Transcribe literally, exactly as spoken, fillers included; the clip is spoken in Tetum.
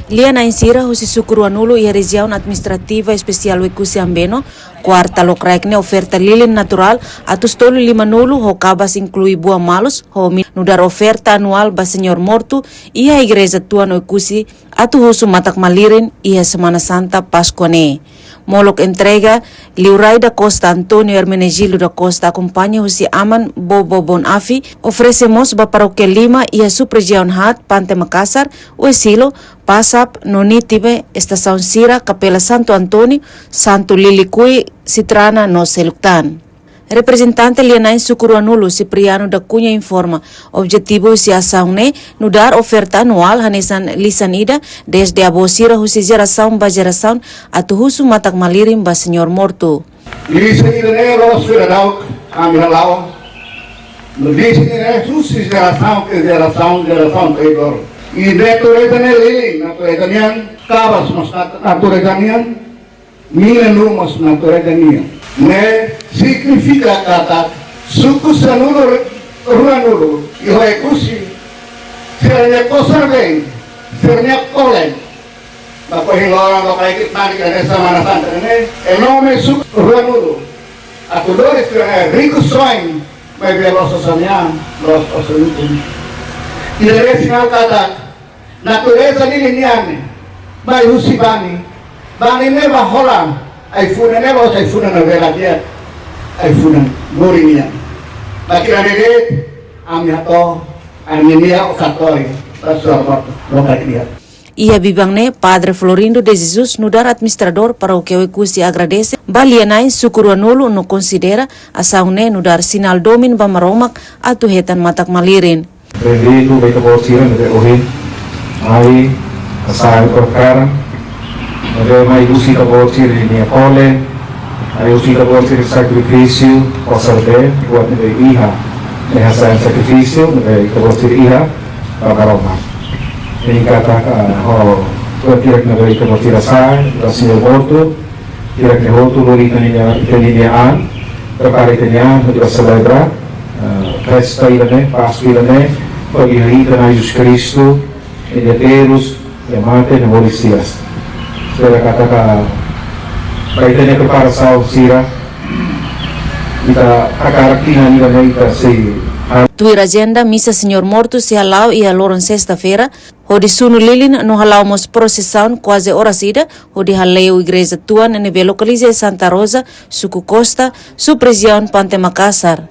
Lia-na'in sira husi suku ruanulu iha rejiaun administrativa espesiál Oekusi Ambeno, kuarta lokraik ne'e oferta lilin naturál atus tolu lima-nulu ho kabas inklui buah malus ho mi-, nu'udar oferta anuál ba Señór Mortu iha igreja tuan Oekusi atu husu matak-malirin iha Semana Santa Páskua ne'e. Molok entrega, Liurai da Costa António Hermenegildo da Costa akompaña husi aman Bobo Bon Afi, oferese mós ba parókia lima iha subrejiaun haat Pante Makasar, Oesilo, Pasap, no Nitibe, estasaun sira, Kapela Santu António, Santu Lilikui, Sitrana no seluk tan. Reprezentante lia-na'in suku ruanulu Cipriano da Cunha informa, objetivu husi asaun ne'e nu'udar oferta anuál hanesan lisan ida dezde avó sira husi jerasaun ba jerasaun atu husu matak-malirin ba Señór Mortu. Lisan ida-ne'e la'ós foin daudauk ami hala'o. Lisan ida-ne'e husi jerasaun ke jerasaun, jerasaun to'o agora. I natureza ne'e lilin natureza nian, kabas mós nat-, natureza nian, mina-nuu mós natureza nian. Ne'e signifika katak suku sanulu ruanulu iha Oekusi, sira-nia kosar-been, sira-nia kolen, ba ohin loron loke iha manik hanesan Semana Santa ne'e, em nome suku ruanulu, atu lori sira-nia rikusoin, maibé la'ós osan nian, la'ós osan utun. Ida-ne'e sinál katak natureza lilin nian ne'e mai husi bani, bani ne'e ba hola ai-funan ne'e, la'ós ai-funan ne'ebé la di'ak, ai-funan morin nian. Ba kira ne'e de'it, ami hato'o, ami-nia ofertóriu ba Señór Mortu, loke iha. Iha biban ne'e, Padre Florindo de Jesus, nu'udar administradór parókia Oekusi, agradese ba lia-na'in suku ruanulu no konsidera asaun ne'e nu'udar sinál domin ba Maromak atu hetan matak-malirin. Benditu ba ita-boot sira ne'ebé ohin mai hasa'e karan, ne'ebé mai husi ita-boot sira-nia kolen, mai husi ita-boot sira sakrifísiu, kosar-been, buat ne'ebé iha, ne'e hasa'e sakrifísiu ne'ebé ita-boot sira iha ba Maromak. Ne'e katak, ah, ho buat hirak ne'ebé ita-boot sira hasa'e ba Señór Mortu, hirak ne'e hotu lori ita-nia, ita-nia an, prepara ita-nia an atu selebra, ah, festa ida-ne'e, Páskua ida-ne'e, hodi haree ita-nia Jesus Kristu, nia terus, nia mate, nia moris hi'as. Espera katak ba ita-nia preparasaun sira, ita hakarak tiha ida-ne'e ita sei ha- Tuir ajenda, misa Señór Mortu sei hala'o iha loron sesta-feira, hodi sunu lilin no hala'o mós prosesaun kuaze oras ida, hodi hale'u igreja tuan ne'ebé lokaliza iha Santa Rosa, suku Costa, subrejiaun Pante Makasar.